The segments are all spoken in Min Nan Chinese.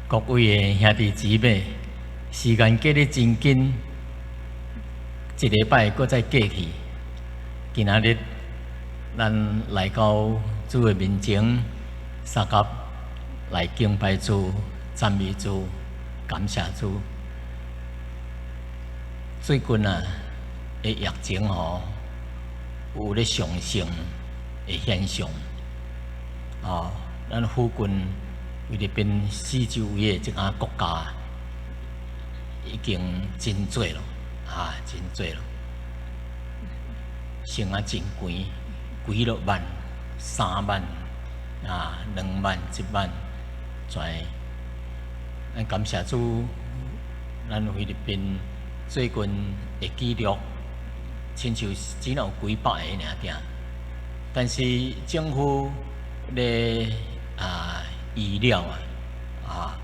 各位的兄弟姊妹，時間過得真緊，一禮拜閣再過去。今仔日咱來到主的面前，相佮來敬拜主、讚美主、感謝主。最近啊，的疫情吼有咧上升的現象。哦，咱附近菲律賓四周圍的這間國家已經真濟咯，啊，真濟咯，升啊真懸，幾落萬、3萬啊、2萬、1萬，全。咱感謝主，咱菲律賓最近的記錄，親像只有幾百個爾爾，但是政府咧啊預料啊，啊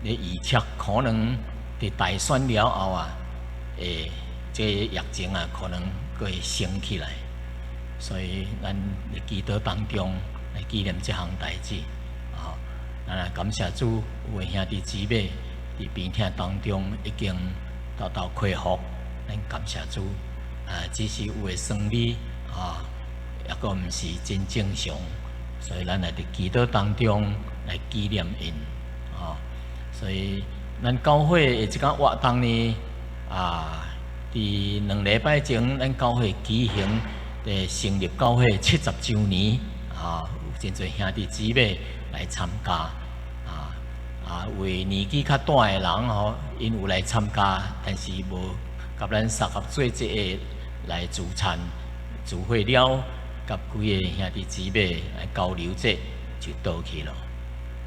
咧預測可能佇大選了後啊，會這個疫情啊可能閣會升起來，所以咱佇祈禱當中來紀念這項代誌，啊，咱也感謝主，有的兄弟姊妹佇病痛當中已經得到恢復，咱感謝主，啊，只是有的生理啊，抑閣毋是真正常。所以咱來佇祈禱當中來紀念𪜶，啊，所以咱教會的這個活動呢，啊，佇2禮拜前，咱教會舉行佇成立教會70週年，啊，有真濟兄弟姊妹來參加，啊啊，有年紀較大的人吼，𪜶有來參加，但是無佮咱相佮做這個來聚餐聚會了。佮幾个兄弟姊妹來交流者就倒去咯，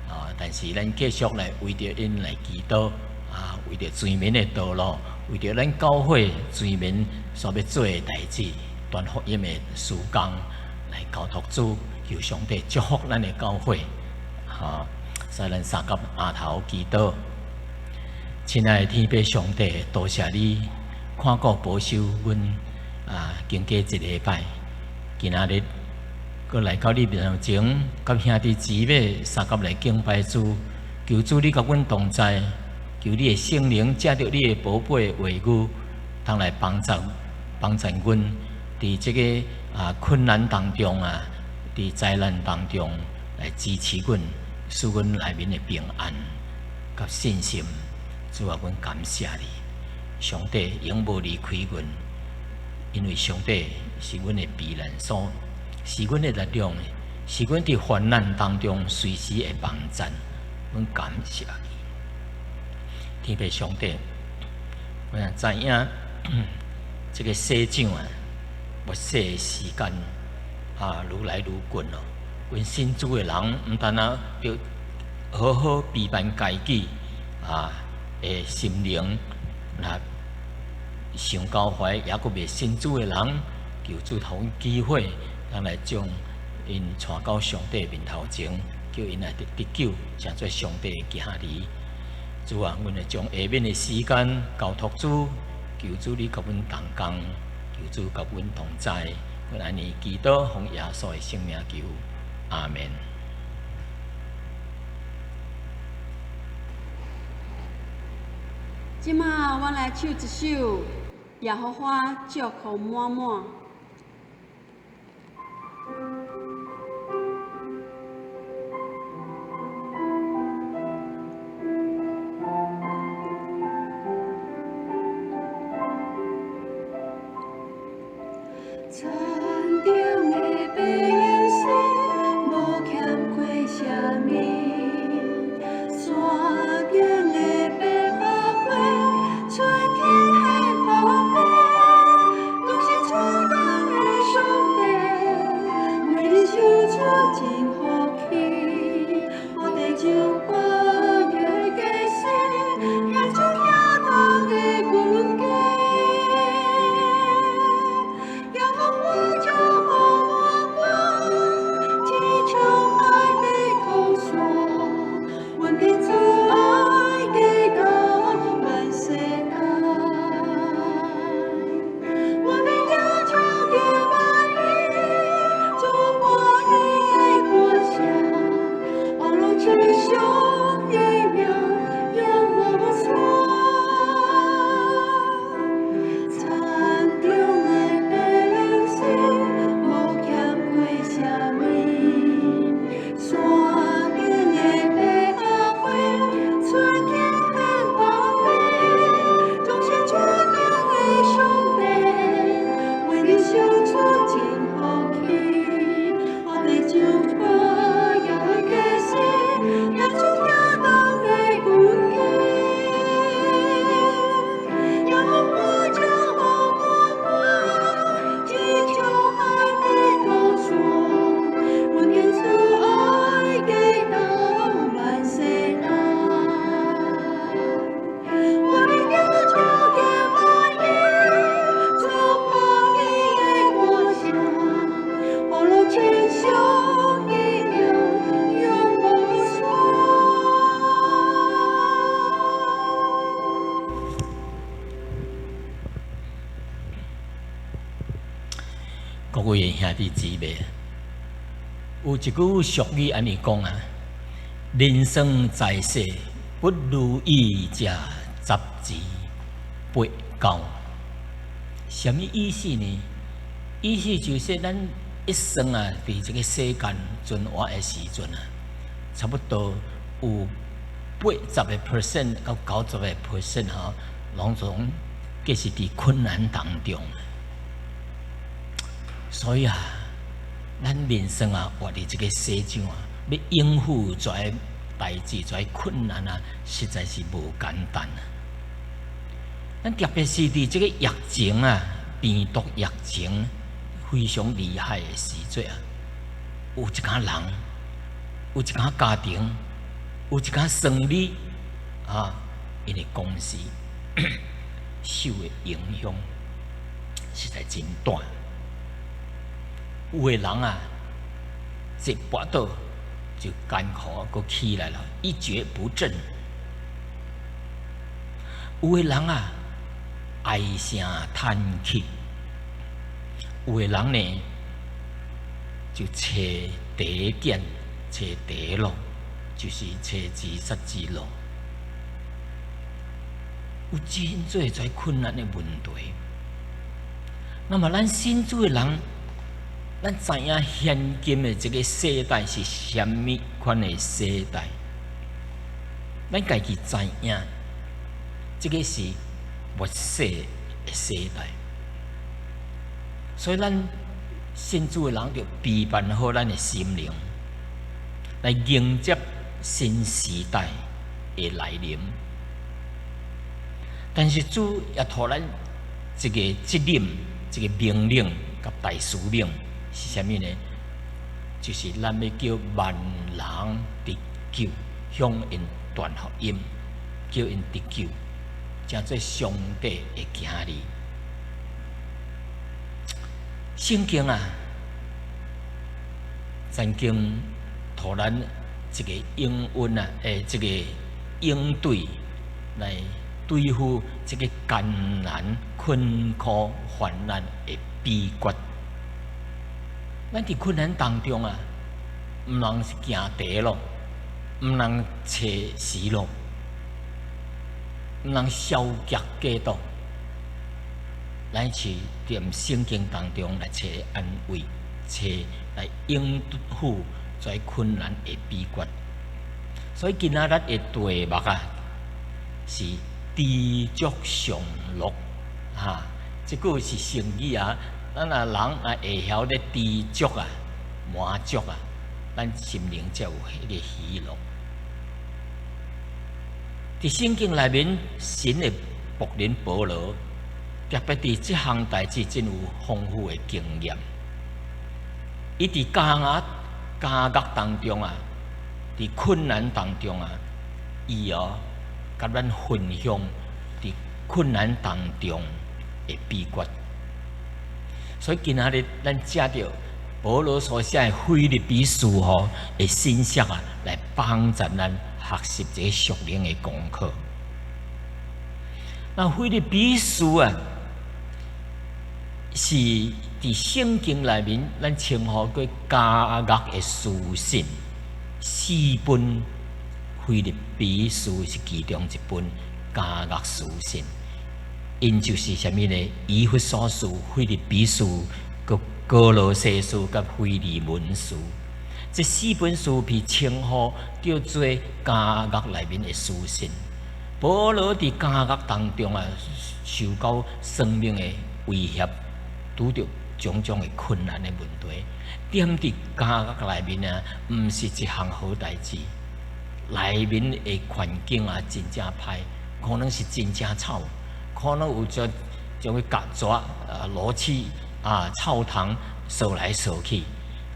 啊！但是咱繼續來為著𪜶來祈禱，啊，為著罪民的道路，為著咱教會罪民所欲做的代誌，傳福音的事工，來交託主，求上帝祝福咱的教會，哈！所以咱相佮阿頭祈禱，親愛的天父上帝，多謝你看顧保守阮啊，經過一禮拜。今仔日，閣來到你面前，佮兄弟姊妹相佮來敬拜主，求主你佮阮同在，求你的聖靈藉著你的寶貝話語，通來幫助幫助阮，佇這个啊困難當中啊，佇災難當中來支持阮，使阮內面的平安佮信心。主啊，阮感謝你，上帝永無離開阮，因為上帝是阮的避難所，是阮的力量，是阮佇患難當中隨時會幫贊。阮感謝你，天父上帝，阮也知影這个世上啊，末世的時間啊，愈來愈近咯。阮信主的人，毋單單著好好備辦家己啊的心靈，若想交懷，抑閣未信主的人，求主予阮機會，咱來將𪜶帶到上帝面頭前，叫𪜶來得救，成做上帝的囝兒。主啊，阮會將下面的時間交託主，求主你佮阮同工，求主佮阮同在。阮按呢祈禱，奉耶穌的聖名求，阿門。這馬，阮來唱一首《耶和華祝福滿滿》。田中的白銀絲，無欠過啥物；山頂的白花花，春天的寶貝，都是全能的上帝，為你秀出真福氣。我地就我的家世，協助遐重的軍家。耶和華各位兄弟姊妹，有一句俗語按呢講啊：人生在世，不如意者十之八九。啥物意思呢？意思就是咱一生啊，佇這個世間存活的時陣啊，差不多有80% 到90% 吼，攏總皆是佇困難當中。所以啊，咱人生啊，活佇這個世上啊，欲應付這个代誌、這个困難啊，實在是無簡單啊。咱特別是佇這個疫情啊，病毒疫情非常厲害的時陣啊，有一寡人，有一寡家庭，有一寡生意啊，𪜶的公司受的影響實在真大。有的人啊，一跋倒就艱苦閣起來了，一蹶不振。有的人啊，唉聲嘆氣；有的人呢，就揣地見、揣地路，就是揣自殺之路。有真濟濟困難的問題。那麼，咱信主的人，咱知影現今的這個世代是啥物款的世代？咱家己知影，這個是末世的世代，所以咱信主的人著備辦好咱的心靈，來迎接新時代的來臨。但是主也予咱一個責任、一個命令佮大使命是啥物呢？就是咱欲叫萬人得救，向𪜶傳福音，叫𪜶得救，成做上帝的囝兒。聖經啊，曾經予咱一個應允啊，這個應對來對付這個艱難、困苦、患難的秘訣。咱佇困難當中啊，毋通是行迷路，毋通揣死路，毋通消極過度。咱是佇聖經當中來揣安慰，揣來應付這困難的秘訣。所以今仔日的題目啊，是知足常樂。哈，這句是成語啊。咱若人若會曉咧知足啊、滿足啊，咱心靈才有彼個喜樂。佇聖經內面，神的僕人保羅，特別佇這項代誌真有豐富的經驗。伊佇監獄當中啊，佇困難當中啊，伊哦，共咱分享佇困難當中的秘訣。所以今仔日咱藉著保羅所寫的腓立比書吼的信息啊，來幫助咱學習這個屬靈的功課。那腓立比書啊，是佇聖經內面咱稱呼做監獄的書信，四本腓立比書是其中一本監獄書信。𪜶就是啥物呢？以弗所書、腓立比書、閣歌羅西書、佮腓利門書，這四本書被稱呼叫做監獄內面的書信。保羅佇監獄當中啊，受到生命的威脅，拄著種種的困難的問題。踮佇監獄內面啊，毋是一項好代誌。內面的環境啊，真正歹，可能是真正臭，可能有這種的曱甴啊、螺螄啊、臭蟲踅來踅去，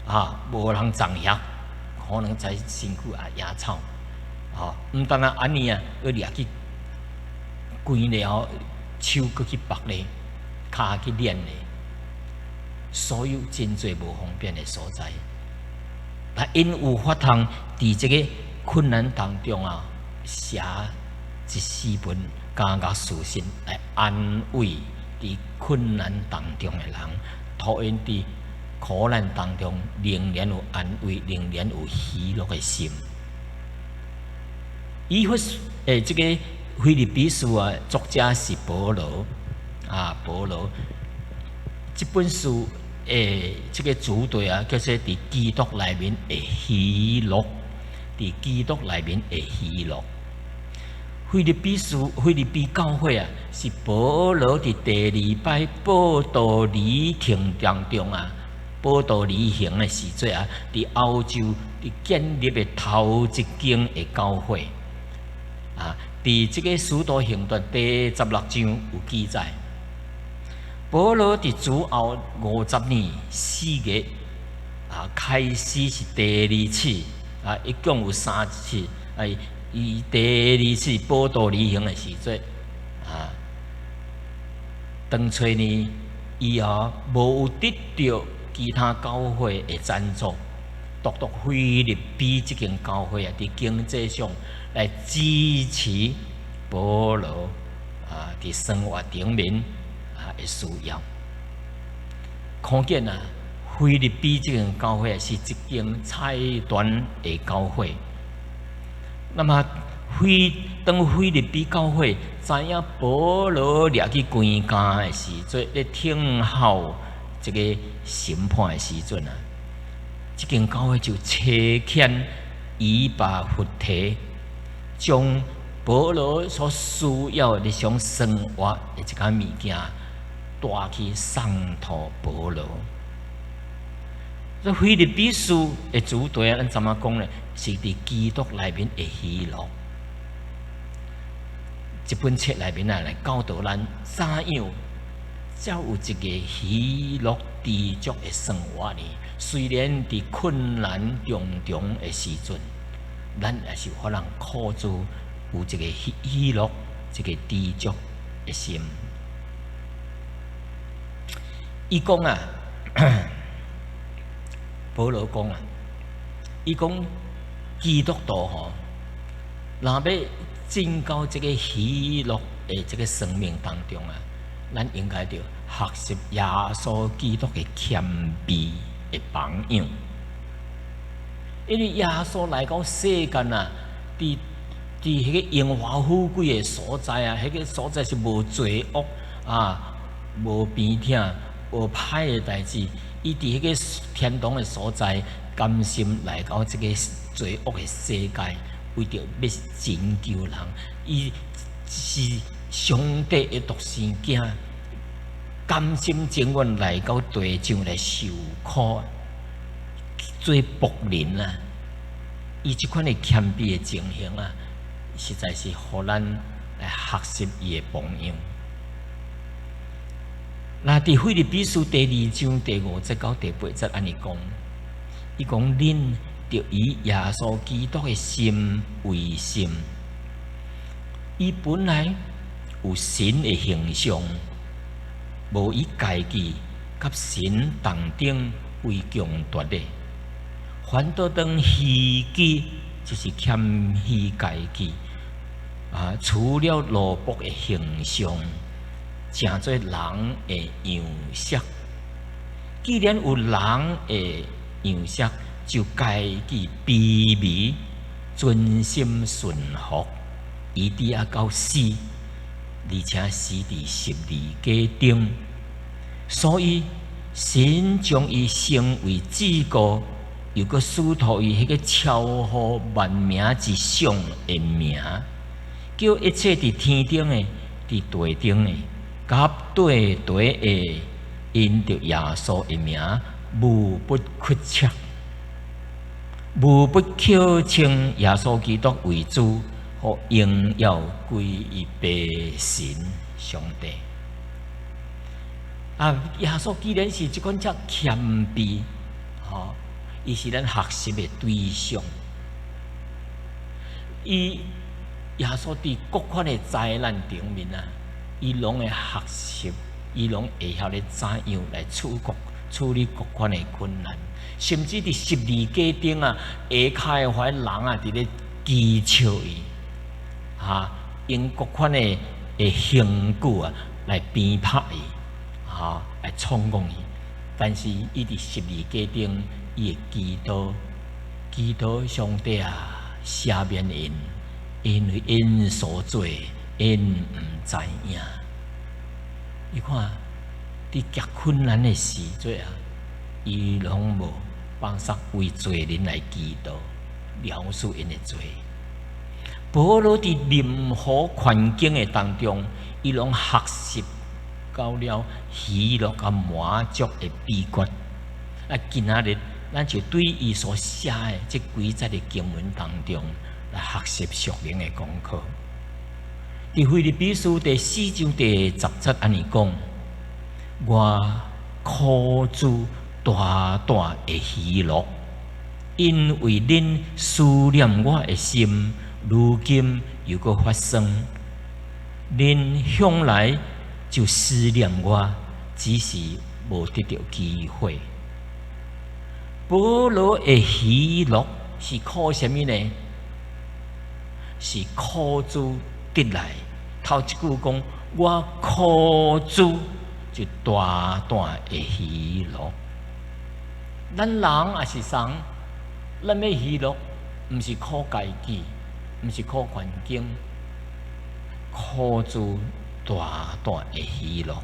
啊，無人送遐，可能在身軀也也臭。吼，毋單單按呢啊，閣掠去關了，手閣去縛咧，跤去鏈咧，所有真濟無方便的所在。但𪜶有法通佇這個困難當中啊，寫這四本監獄書信來安慰佇困難當中的人，予𪜶佇苦難當中仍然有安慰，仍然有喜樂的心。以弗誒，這個腓立比書啊，作者是保羅啊，保羅這本書的這個主題啊，叫做佇基督內面的喜樂，佇基督內面的喜樂。腓立比書、腓立比教會啊，是保羅佇第二擺佈道旅程當中啊，佈道旅行的時陣啊，佇歐洲佇建立的頭一間的教會啊，佇這個使徒行傳第16章有記載。保羅佇主後50年4月啊，開始是第二次啊，一共有三次啊。伊第二次佈道旅行的時陣，啊，當初呢，伊也無有得著其他教會的贊助，獨獨腓立比這間教會啊，佇經濟上來支持保羅啊，佇生活頂面啊的需要。可見啊，腓立比這間教會是一間財團的教會。那麼，當腓立比教會知影保羅掠去關監的時陣，咧聽候這個審判的時陣啊，這間教會就差遣以巴弗提，將保羅所需要的日常生活的一寡物件帶去送予保羅。這腓立比書的主題啊，咱怎麼講呢？是佇基督內面的喜樂。這本冊內面啊，來教導咱怎樣才有一個喜樂知足的生活呢？雖然佇困難重重的時陣，咱也是有法通靠主有一個喜樂、一個知足的心。伊講啊，保羅講啊，伊講基督徒吼，若欲進到這個喜樂的這個生命當中啊，咱應該著學習耶穌基督的謙卑的榜樣。因為耶穌來到世間啊，佇彼個榮華富貴的所在啊，彼個所在是無罪惡啊，無病痛、無歹的代誌。伊佇彼個天堂的所在，甘心來到這個罪惡的世界，為著欲拯救人。伊是上帝的獨生囝，甘心情願來到地上來受苦，做僕人啊！伊這款的謙卑的情形啊，實在是予咱來學習伊的榜樣。那佇腓立比書第2章第5節到第8節按呢講，伊講恁著以耶穌基督的心為心，伊本來有神的形象，無以家己佮神同等為強奪的，反倒當虛己，就是謙虛家己，啊，取了奴僕的形象，成做人的樣式。既然有人的樣式，就家己卑微，存心順服，以致啊到死，而且死佇十字架頂。所以神將伊升為至高，又閣賜予伊彼個超乎萬名之上的名，叫一切佇天頂的、佇地頂的、佮地底的，因著耶穌的名，無不屈膝，無不口稱耶穌基督為主，予榮耀歸於父神上帝。啊，耶穌既然是這款遮謙卑，吼，伊是咱學習的對象。伊耶穌佇各款的災難頂面啊，伊攏會學習，伊攏會曉咧怎樣來處理各款的困難，甚至佇十字架頂啊，下跤的遐人啊，佇咧譏笑伊，哈，用各款的刑具啊來鞭拍伊，哈，來創講伊，但是伊佇十字架頂，伊會祈禱，祈禱上帝啊，赦免𪜶，因為𪜶所做，𪜶毋知影。你看，佇極困難的時陣啊，伊攏無放捒為罪人來祈禱，饒恕𪜶的罪。保羅佇任何環境的當中，伊攏學習到了喜樂佮滿足的秘訣。啊，今仔日咱就對伊所寫的這幾節的經文當中來學習屬靈的功課。佇腓立比書第四章第十節按呢講：我靠主大大的喜樂，因為恁思念我的心，如今又閣發生。恁向來就思念我，只是無得著機會。保羅的喜樂是靠啥物呢？是靠主得來。頭一句講，我靠主就大大的喜樂。咱人也是仝，咱欲喜樂，毋是靠家己，毋是靠環境，靠主大大的喜樂。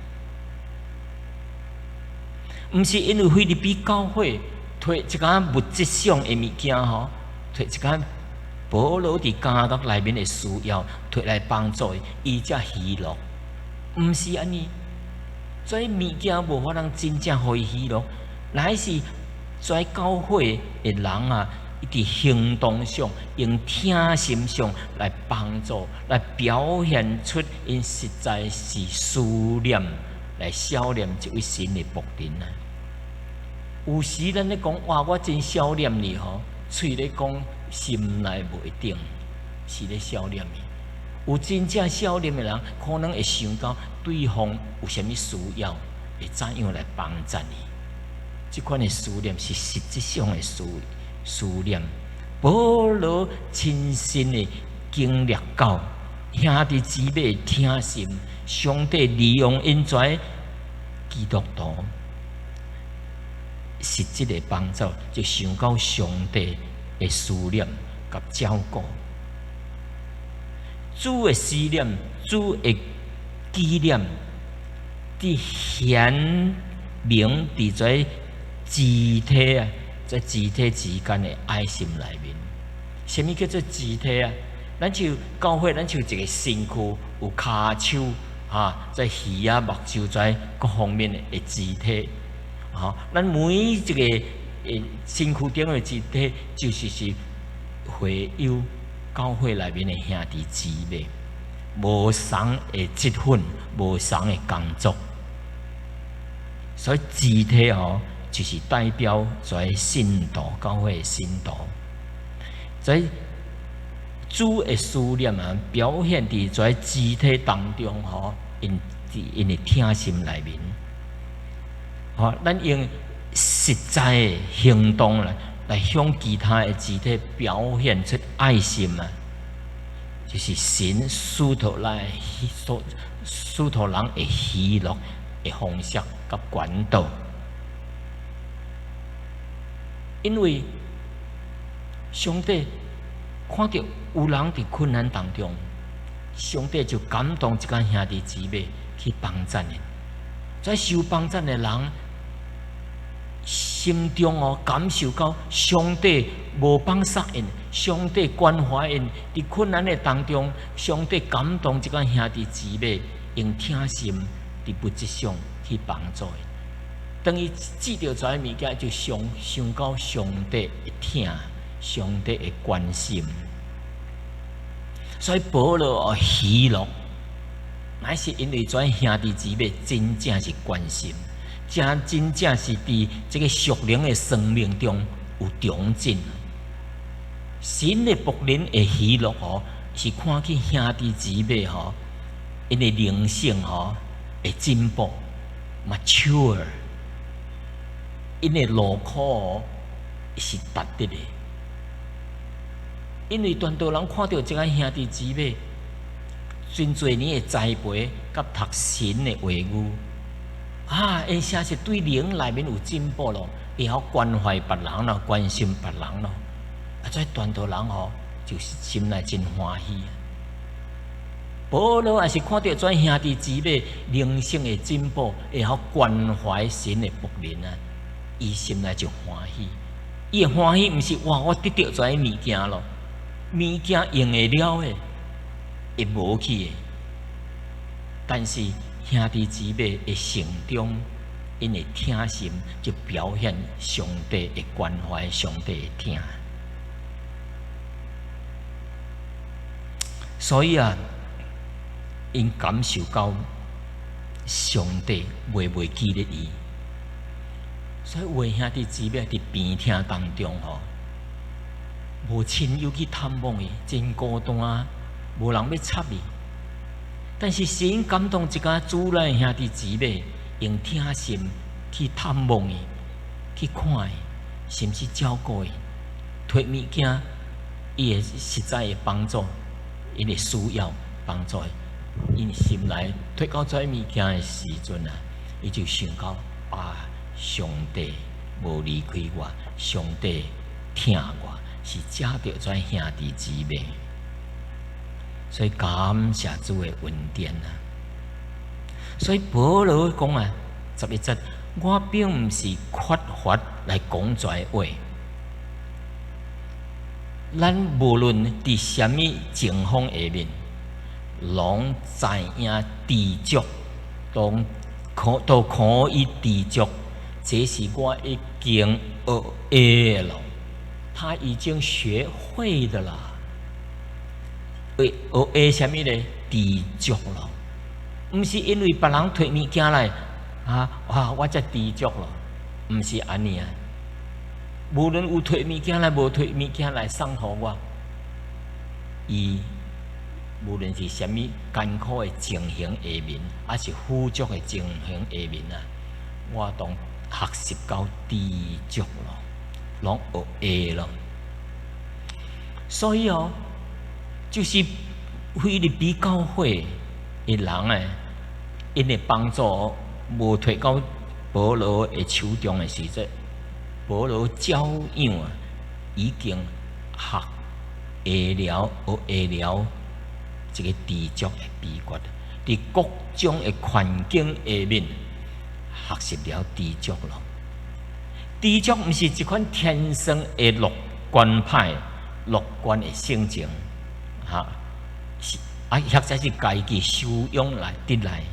毋是因為腓立比教會提一寡物質上的物件吼，提一寡保羅佇監獄內面的需要，提來幫助伊，伊才喜樂。毋是按呢，這物件無法通真正予伊喜樂，乃是這教會的人啊，伊佇行動上，用疼心上來幫助，來表現出𪜶實在是思念，來想念這位神的僕人啊。有時咱咧講哇，我真想念你吼，喙咧講，心內無一定是咧想念伊。有真正想念的人，可能會想到對方有啥物需要，會怎樣來幫助伊。這款的思念是實質上的思念。保羅親身的經歷到兄弟姊妹的疼心，上帝利用𪜶這基督徒實質的幫助，就想到上帝的思念佮照顧。主的思念，主的紀念，佇顯明佇這肢體啊，在肢體之間的愛心內面。啥物叫做肢體啊？咱像教會，咱像一個身軀，有跤手，哈，在耳仔、目睭，在各方面的肢體。吼，咱每一個身軀頂的肢體，就是會友教會內面的兄弟姊妹，無仝的職分，無仝的工作，所以肢體吼，就是代表在信徒教會的信徒，在主的思念啊，表現佇在肢體當中吼，𪜶佇𪜶的疼心內面，吼，咱用實在的行動來向其他的肢體表現出愛心啊，就是神使徒來所使徒人會喜樂的方式佮管道。因為上帝看著有人佇困難當中，上帝就感動一間兄弟姊妹去幫贊𪜶。這受幫贊的人心中哦感受到上帝無放捒𪜶，上帝關懷𪜶，佇困難的當中，上帝感動這間兄弟姊妹用疼心佇物質上去幫助𪜶。當伊得著這物件，就想想到上帝的疼，上帝的關心。所以保羅哦喜樂，乃是因為這兄弟姊妹真正是關心，真真正是佇這個屬靈的生命中有長進。神的僕人的喜樂吼，是看見兄弟姊妹吼，𪜶的靈性吼會進步，mature，𪜶的勞苦哦是值得的。因為傳道人看著這個兄弟姊妹，真濟年的栽培佮讀神的話語，啊，𪜶誠實對靈內面有進步咯，會曉關懷別人咯，關心別人咯。啊，這傳道人吼，就是心內真歡喜。保羅也是看著這兄弟姊妹靈性的進步，會曉關懷神的僕人啊，伊心內就歡喜。伊的歡喜毋是哇，我得著這物件咯，物件用會了的，會無去的。但是兄弟姊妹的成長，𪜶的疼心就表現上帝的關懷，上帝的疼。所以啊，𪜶感受到上帝袂記得伊，所以有的兄弟姊妹佇病痛當中吼，無親友去探望伊，真孤單，無人欲插伊。但是神感動一家主內兄弟姊妹，用疼心去探望伊，去看伊，甚至照顧伊，提物件，伊會實在會幫助，𪜶會需要幫助伊。𪜶心內提到這物件的時陣啊，伊就想到啊，上帝無離開我，上帝疼我，是藉著這兄弟姊妹，所以感謝主的恩典啊！所以保羅講啊，11節，我並毋是缺乏來講這話。咱無論佇啥物情況下面，攏知影知足，當可都可以知足，這是我已經學會了，他已經學會的啦。學會啥物咧？知足咯，毋是因為別人提物件來，啊，哇，我才知足咯，毋是按呢啊。無論有提物件來，無提物件來送予我，伊無論是啥物艱苦的情形下面，抑是富足的情形下面啊，我當學習到知足咯，攏學會咯。所以哦，就是腓立比教會的人誒，𪜶的幫助無提到保羅的手中的時陣，保羅照樣啊，已經學會了，學會了這個知足的秘訣，佇各種的環境下面學習了知足咯。知足毋是一款天生的樂觀派、樂觀的性情，哈，是啊，或者是家己修養來得來。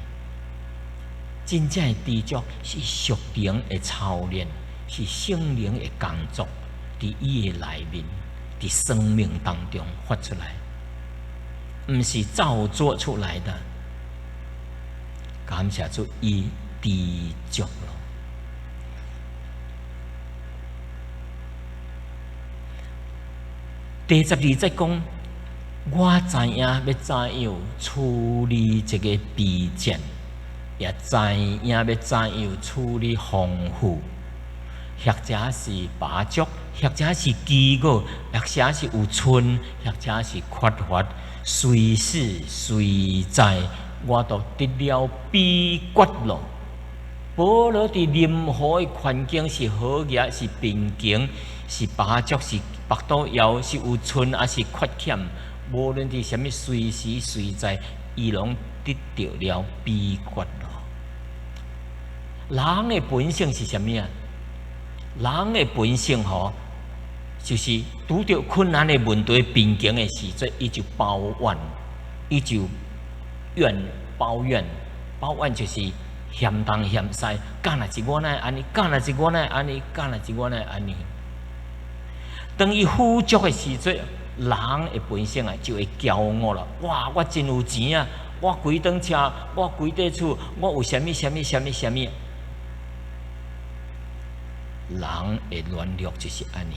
真正的知足是屬靈的操練，是聖靈的工作，佇伊的內面，佇生命當中發出來，毋是造作出來的。感謝主，伊知足咯。第12節講，我知影欲怎樣處理這個卑賤，也知影欲怎樣處理豐富，或者是飽足，或者是飢餓，或者是有賰，或者是缺乏，隨時隨在，我都得了秘訣咯。保羅佇任何的環境，是好額，是貧窮，是飽足，是腹肚枵，是有賰，抑是缺欠，無論佇啥物隨時隨在，伊攏得著了秘訣咯。人的本性是啥物啊？人的本性吼，就是拄著困難的問題、貧窮的時陣，伊就抱怨，伊就怨抱怨，抱怨就是嫌東嫌西，敢若是我哪會按呢？敢若是我哪會按呢？敢若是我哪會按呢？當伊富足的時陣，人的本性啊就會驕傲了。哇！我真有錢啊！我幾棟車，我幾塊厝，我有啥物啥物啥物啥物。人的軟弱就是按呢。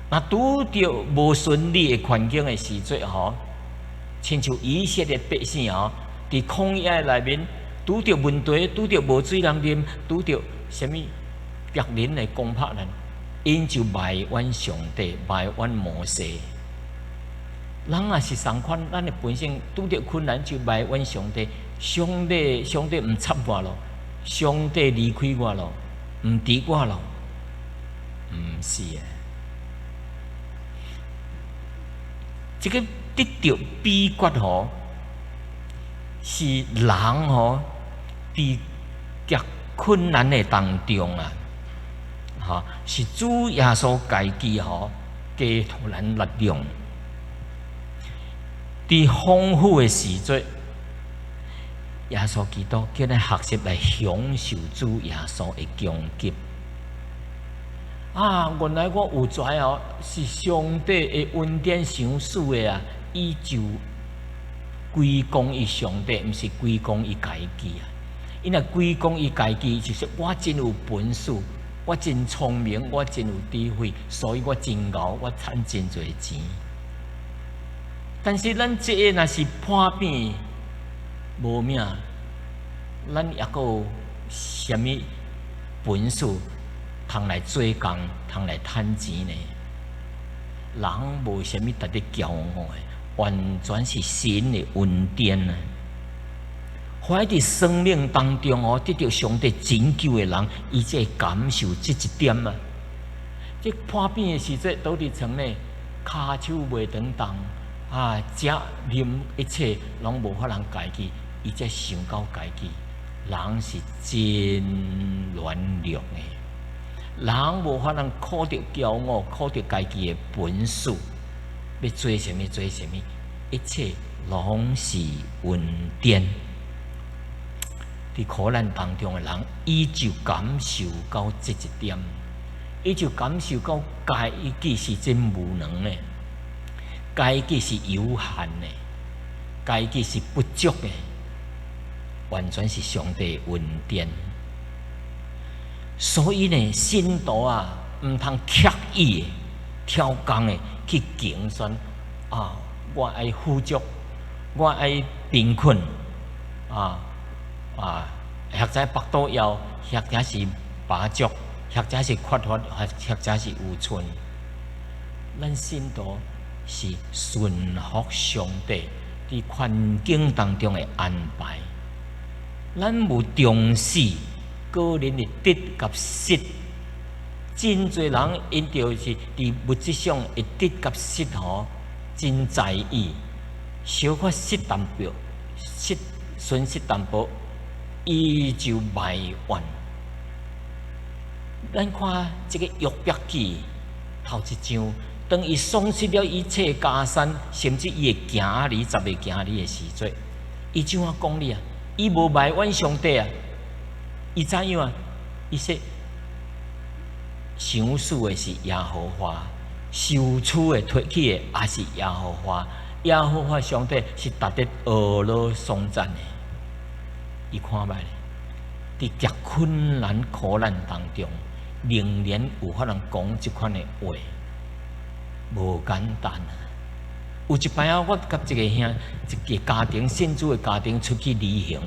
若拄著無順利的環境的時陣吼，親像以色列百姓吼，佇曠野內面拄著問題，拄著無水通啉，拄著啥物別人來攻拍咱，𪜶就埋怨上帝，埋怨摩西。人也是仝款，咱的本性拄著困難就埋怨上帝，上帝上帝毋插我咯。上帝離開我咯，毋佇我咯，毋是啊。這個得著秘訣吼，是人吼佇極困難的當中啊，吼是主耶穌家己吼加予咱力量。佇豐富的時節，耶穌基督叫咱學習來享受主耶穌的供給。啊，原來我有才哦，是上帝的恩典賞賜的啊！伊就歸功於上帝，毋是歸功於家己啊！伊若歸功於家己，就是我真有本事，我真聰明，我真有智慧，所以我真𠢕，我賺真濟錢。但是咱這个若是破病無命，咱抑閣有啥物本事通來做工，通來趁錢呢？人無啥物值得驕傲的，完全是神的恩典啊！活佇生命當中哦，得著上帝拯救的人，伊才會感受這一點啊！這破病的時陣，倒佇床內，跤手袂當動啊，食啉一切攏無法通家己，伊才想到家己，人是真軟弱的。人無法通靠著驕傲，靠著家己的本事，欲做啥物做啥物，一切攏是恩典。佇苦難當中的人，伊就感受到這一點，伊就感受到家己是真無能的，家己是有限的，家己是不足的，完全是上帝的恩典。所以呢，信徒啊，毋通刻意的、挑工的去競選啊！我愛富足，我愛貧困啊啊！或者腹肚枵，或者是飽足，或者是缺乏，或者是有賰。咱信徒是順服上帝佇環境當中的安排，咱無重視個人的得佮失。真濟人𪜶就是佇物質上的得佮失吼，真在意，小可失淡薄，失損失淡薄，伊就埋怨。咱看這個約伯記頭一章，當伊喪失了一切家產，甚至伊的囝兒十個囝兒的時陣，伊怎啊講哩啊？伊無埋怨上帝啊！伊怎樣啊？伊說：賞賜的是耶和華，收取的、提去的也是耶和華。耶和華上帝是值得阿羅頌讚的。伊看覓咧？佇極困難苦難當中，仍然有法通講這款的話，無簡單啊！有一擺啊，我佮一個兄，一個家庭信主的家庭出去旅行。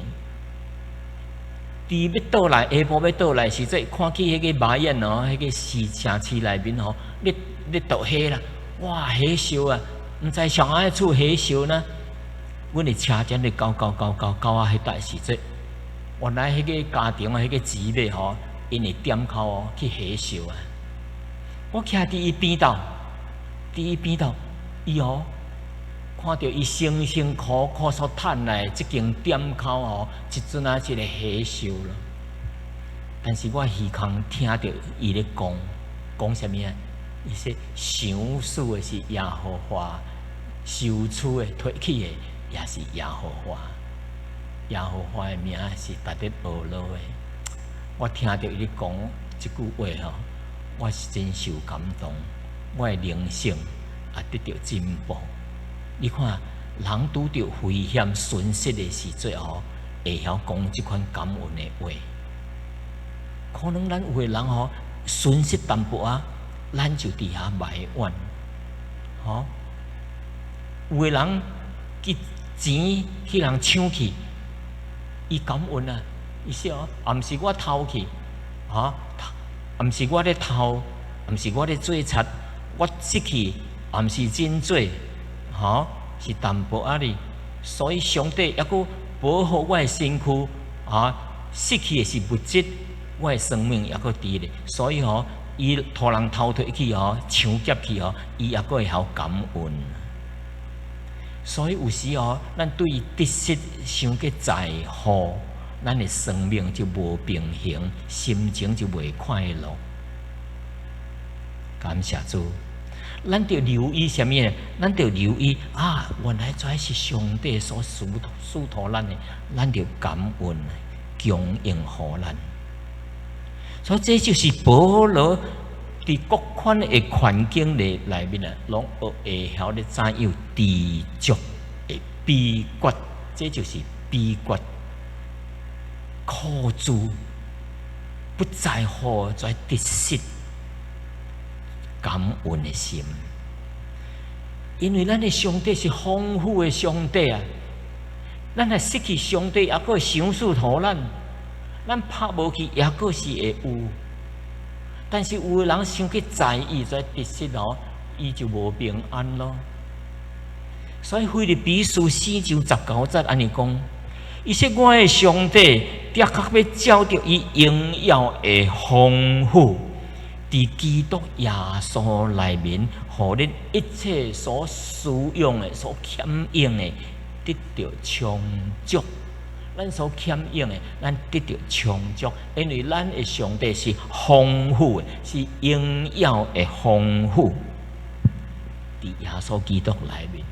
佇欲倒來下晡欲倒來時陣，看見彼個馬燕哦，彼個市城市內面吼，咧咧著火啦！哇，火燒啊！毋知上下厝火燒呢？阮的車踮咧到到到到到啊！彼搭時陣，原來彼個家庭啊，彼個姊妹吼，𪜶的店口哦去火燒啊！我徛佇伊邊頭，佇伊邊頭，伊哦看著伊辛辛苦苦所趁來的這間店口吼，這陣仔一個火燒了。但是我耳空聽著伊咧講，講啥物啊？伊說賞賜的是耶和華，收取的、提去的也是耶和華。耶和華的名是值得阿羅的。我聽著伊咧講這句話吼，我是真受感動，我的靈性也得著進步。你看，人拄著危險損失的時陣吼，會曉講這款感恩的話。可能咱有的人吼，損失淡薄仔，咱就佇遐埋怨，吼。有的人去錢去人搶去，伊感恩啊，伊說哦，也毋是我偷去，吼，也毋是我咧偷，毋是我咧做賊，我失去也毋是真濟，吼，是淡薄仔爾。所以上帝猶閣保護我的身軀，啊，失去的是物質，我的生命猶閣佇咧，所以吼，伊予人偷提去吼，搶劫去吼，伊猶閣會曉感恩。所以有時吼，咱對得失傷過在乎，咱的生命就無平衡，心情就袂快樂。感謝主，咱著留意啥物呢？咱著留意啊，原來這是上帝所賜予咱的，咱著感恩，供應予咱。所以這就是保羅佇各款的環境內面啊，攏學會曉咧怎樣知足的秘訣，這就是秘訣。靠主不在乎這得失，感恩的心，因為咱的上帝是豐富的上帝啊！咱若失去上帝，猶閣會賞賜予咱；咱拍無去，猶閣是會有。但是有的人傷去在意這得失哦，伊就無平安咯。所以腓立比書4章19節按呢講，伊說我的上帝的確欲照著伊榮耀的豐富，佇基督耶穌內面，予恁一切所需用的、所欠用的，得著充足。咱所欠用的，咱得著充足，因為咱的上帝是豐富的，是榮耀的豐富。佇耶穌基督內面，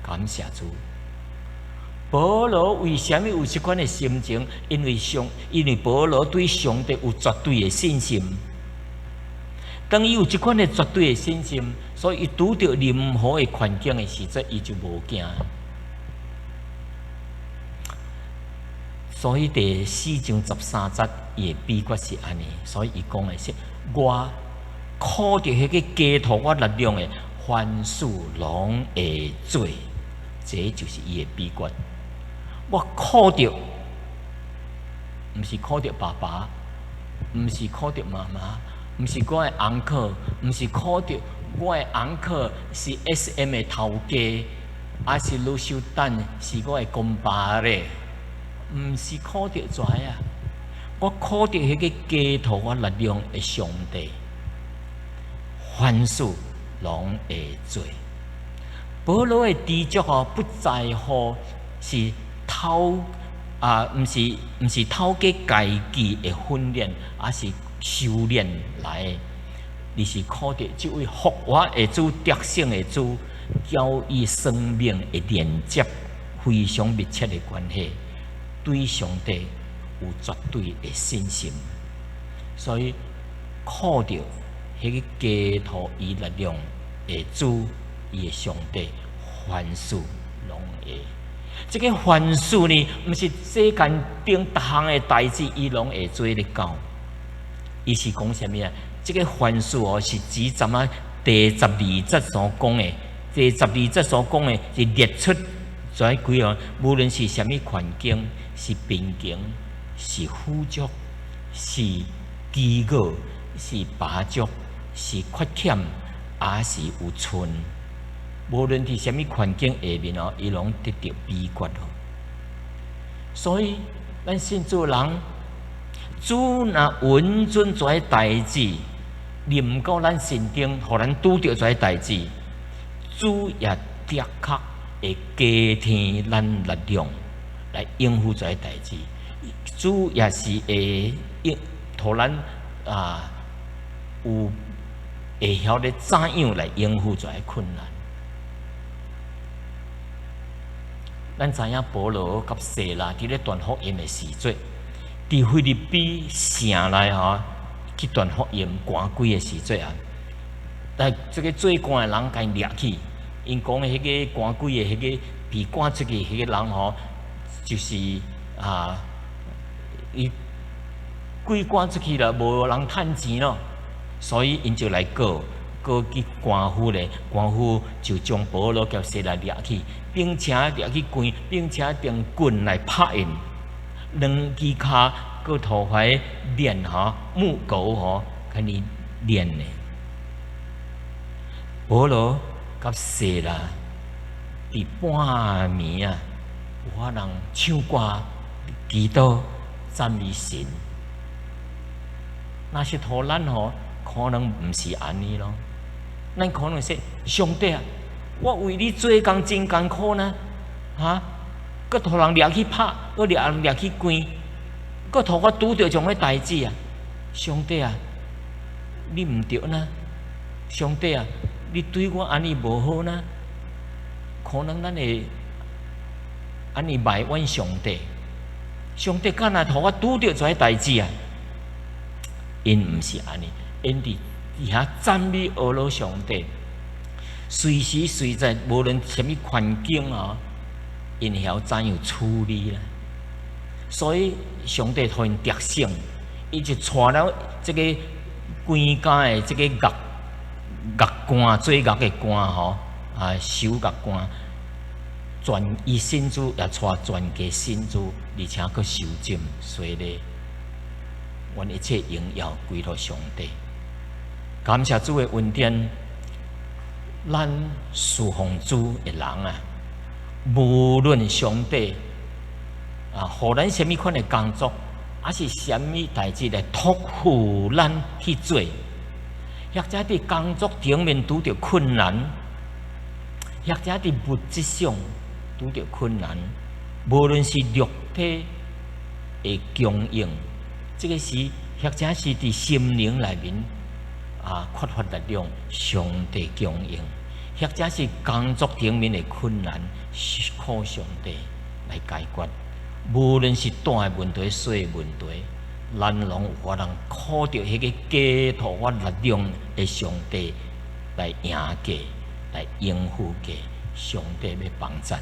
感謝主。保羅為啥物有這款的心情？因為保羅對上帝有絕對的信心。當伊有這款的絕對的信心，所以伊拄著任何的環境的時陣，伊就無驚。所以第4章13節，伊的秘訣是按呢，所以伊講的是：我靠著彼個加予我力量的，凡事攏會做，這就是伊的秘訣。我靠著，毋是靠著爸爸，毋是靠著媽媽，毋是我的 uncle，毋是靠著我的 uncle 是 SM 的頭家，還是盧秀丹是我的公爸咧？毋是靠著這啊！我靠著彼個加予我力量的上帝，凡事攏會做。保羅的知足哦，不在乎是透啊，毋是透過家己的訓練，抑是修煉來的，而是靠著這位復活的主、得勝的主，佮伊生命的連接非常密切的關係，對上帝有絕對的信心，所以靠著彼個加予伊力量的主，伊的上帝，凡事攏會。這個凡事呢，毋是世間頂逐項的代誌，伊攏會做得到。伊是講啥物啊？這個凡事哦，是指怎啊？第十二節所講的，第十二節所講的是列出這幾樣，無論是啥物環境，是貧窮，是富足，是飢餓，是飽足，是缺儉，抑是有賰。無論佇啥物環境下面哦，伊攏得著秘訣哦。所以，咱信主人，主若允准這个代誌臨到咱身頂，予咱拄著這个代誌，主也的確會加添咱力量來應付這个代誌。主也是會應，予咱啊有會曉咧怎樣來應付這个困難。咱知影保羅佮西拉佇咧傳福音的時陣，佇腓立比城內吼去傳福音趕鬼的時陣啊，但這个做官的人共𪜶掠去，𪜶講的彼個趕鬼的彼個被趕出去彼個人吼，就是啊，伊鬼趕出去了，無人趁錢咯，所以𪜶就來告。告去官府咧，官府就將保羅佮西拉掠去，並且掠去關，並且用棍來拍𪜶，兩支跤閣塗塊鏈吼木鈎吼，共𪜶鏈的。保羅佮西拉佇半暝啊，有法人唱歌祈禱，讚美神。若是予咱吼，可能毋是按呢咯。咱可能說，上帝啊，我為你做工真艱苦呢，哈，閣予人掠去拍，閣掠人掠去關，閣予我拄著這種的代誌啊！上帝啊，你毋對呢？上帝啊，你對我按呢無好呢？可能咱會按呢埋怨上帝，上帝敢若予我拄著這个代誌啊？𪜶毋是按呢，𪜶佇遐讚美阿羅上帝，隨時隨在，無論啥物環境啊，𪜶會曉怎樣處理啦。所以上帝予𪜶得勝，伊就帶了這个規家的這個獄獄官做獄的官吼，啊，守獄官，全伊信主也帶全家信主，而且閣受浸洗禮。願一切榮耀歸予上帝。感謝主的恩典，咱侍奉主的人啊，無論上帝啊，予咱啥物款的工作，抑是啥物代誌來託付咱去做，或者佇工作頂面拄著困難，或者佇物質上拄著困難，無論是肉體的供應，這个是或者是佇心靈內面啊缺乏力量，上帝供應；或者是工作頂面的困難，是靠上帝來解決。無論是大的問題、小的問題，咱攏有法通靠著彼个加予我力量的上帝來贏過，來應付過。上帝欲幫贊，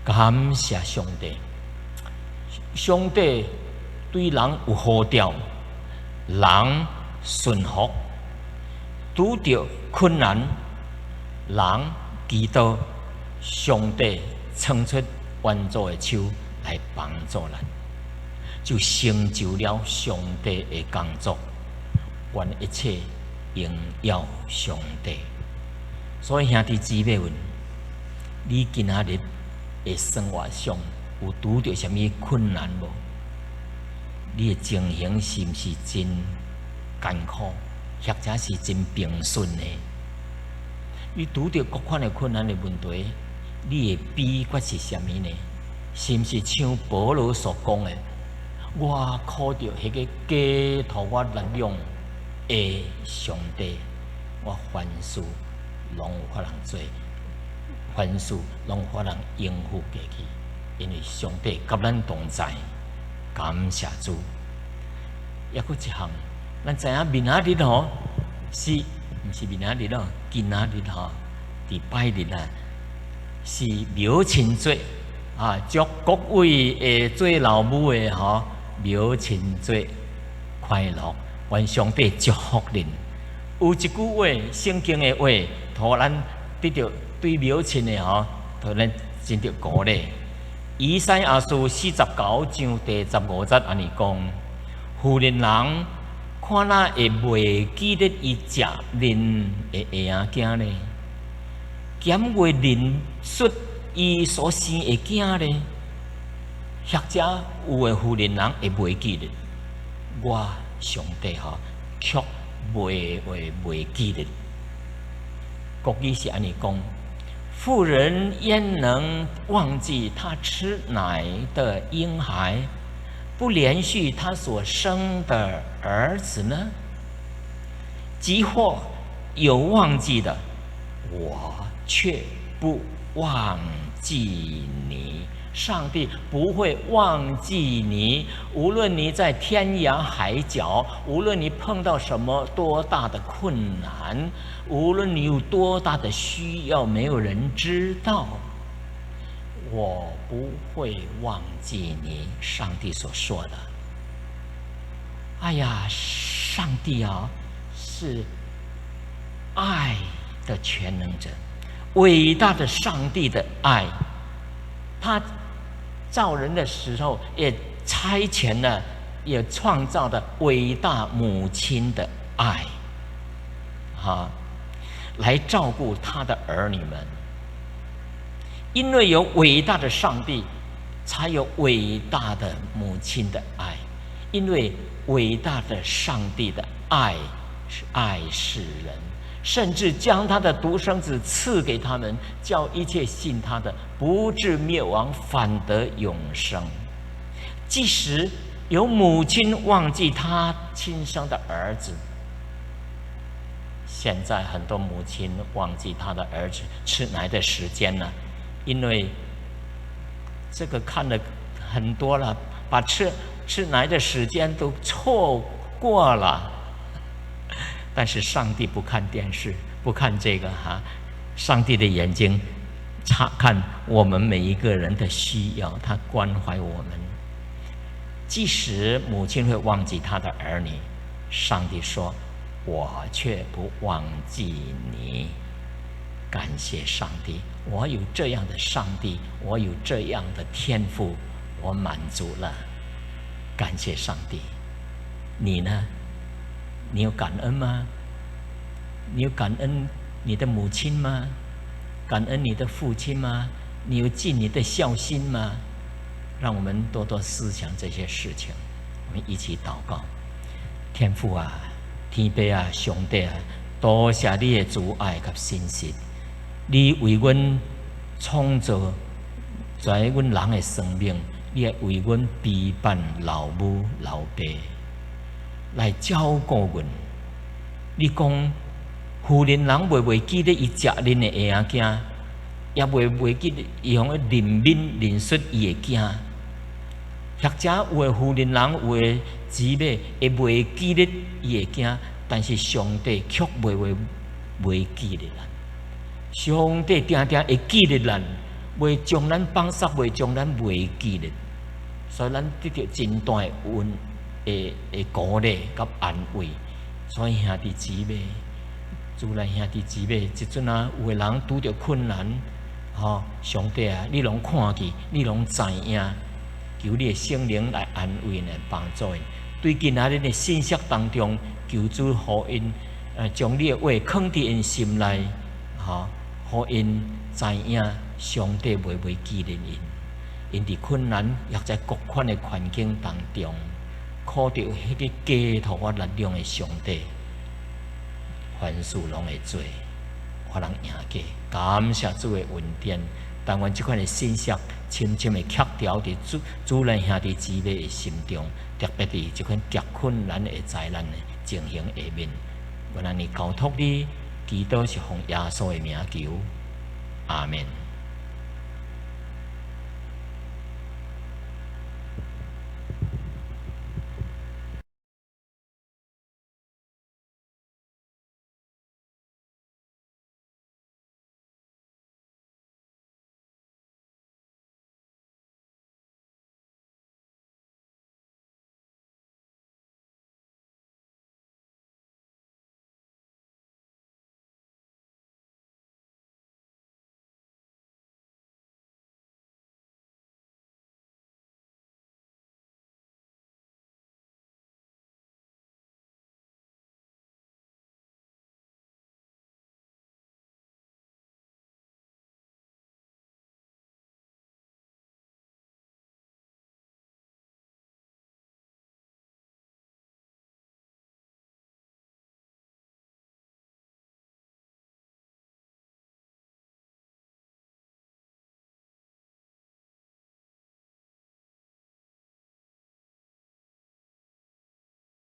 感謝上帝。上帝對人有呼召，人順服，拄著困難，人祈禱，上帝伸出援助的手來幫助咱，就成就了上帝的工作。願一切榮耀上帝。所以兄弟姊妹們，你今仔日的生活上有拄著啥物困難無？你的情形是毋是真艱苦，或者是真平順的？你拄著各款的困難的問題，你的秘訣是啥物呢？是毋是像保羅所講的？我靠著彼个加予我力量的上帝，我凡事攏有法通做，凡事攏有法通應付過去，因為上帝佮咱同在，感謝主。猶閣一項，咱知影明仔日吼是毋是明仔日咯？今仔日吼，佇拜日啊，是母親節啊！祝各位會做老母的吼，母親節快樂！願上帝祝福恁。有一句話，聖經的話，予咱得著對母親的吼，予咱真著鼓勵。以賽亞書49章第15節按呢講：婦人人看哪會袂記得伊食奶的嬰仔呢？減袂認出伊所生的囝呢？或者有的婦人人會袂記得，我上帝吼卻袂會袂記得。國語是按呢講：婦人焉能忘記她吃奶的嬰孩，不憐恤她所生的兒子呢？即或有忘記的，我卻不忘記你。上帝不會忘記你，無論你在天涯海角，無論你碰到什麼多大的困難，無論你有多大的需要，沒有人知道，我不會忘記你。上帝所說的。哎呀，上帝啊，是愛的全能者，偉大的上帝的愛，他造人的時候也差遣了，也創造了偉大母親的愛，哈，來照顧他的兒女們。因為有偉大的上帝才有偉大的母親的愛，因為偉大的上帝的愛是愛世人，甚至將他的獨生子賜給他們，叫一切信他的不至滅亡，反得永生。即使有母親忘記他親生的兒子，現在很多母親忘記他的兒子吃奶的時間了，因為這個看了很多了，把吃奶的時間都錯過了。但是上帝不看電視，不看這個哈，上帝的眼睛察看我們每一個人的需要，他關懷我們。即使母親會忘記他的兒女，上帝說：“我卻不忘記你。”感謝上帝，我有這樣的上帝，我有這樣的天父，我滿足了。感謝上帝，你呢？你有感恩嗎？你有感恩你的母親嗎？感恩你的父親嗎？你有盡你的孝心嗎？讓我們多多思想這些事情。我們一起禱告。天父啊，天父啊，上帝啊，多謝你的慈愛佮信實。你為阮創造在阮人的生命，你會為阮陪伴老母老爸來照顧阮。你講婦人人袂記得伊食恁的嬰仔囝，也袂記得伊予認面認出伊的囝。或者有的婦人人有的姊妹會袂記得伊的囝，但是上帝卻袂記得咱。上帝定定會記得咱，袂將咱放捒，袂將咱袂記得。所以咱得著真大的恩的鼓勵佮安慰。所以兄弟姊妹，主內兄弟姊妹，這陣啊有的人拄著困難，吼，上帝啊，你攏看見，你攏知影，求你的聖靈來安慰𪜶，幫助𪜶。對今仔日的信息當中，求主予𪜶，將你的話囥佇𪜶心內，吼，予𪜶知影上帝袂記得𪜶。𪜶佇困難或者各款的環境當中，靠著彼个加予我力量的上帝，凡事攏會做，我能贏過。感謝主的恩典，但願這款的信息深深的刻牢佇主內兄弟姊妹的心中，特別佇這款極困難的災難的情形下面，我按呢交託你，祈禱是奉耶穌的名求，阿門。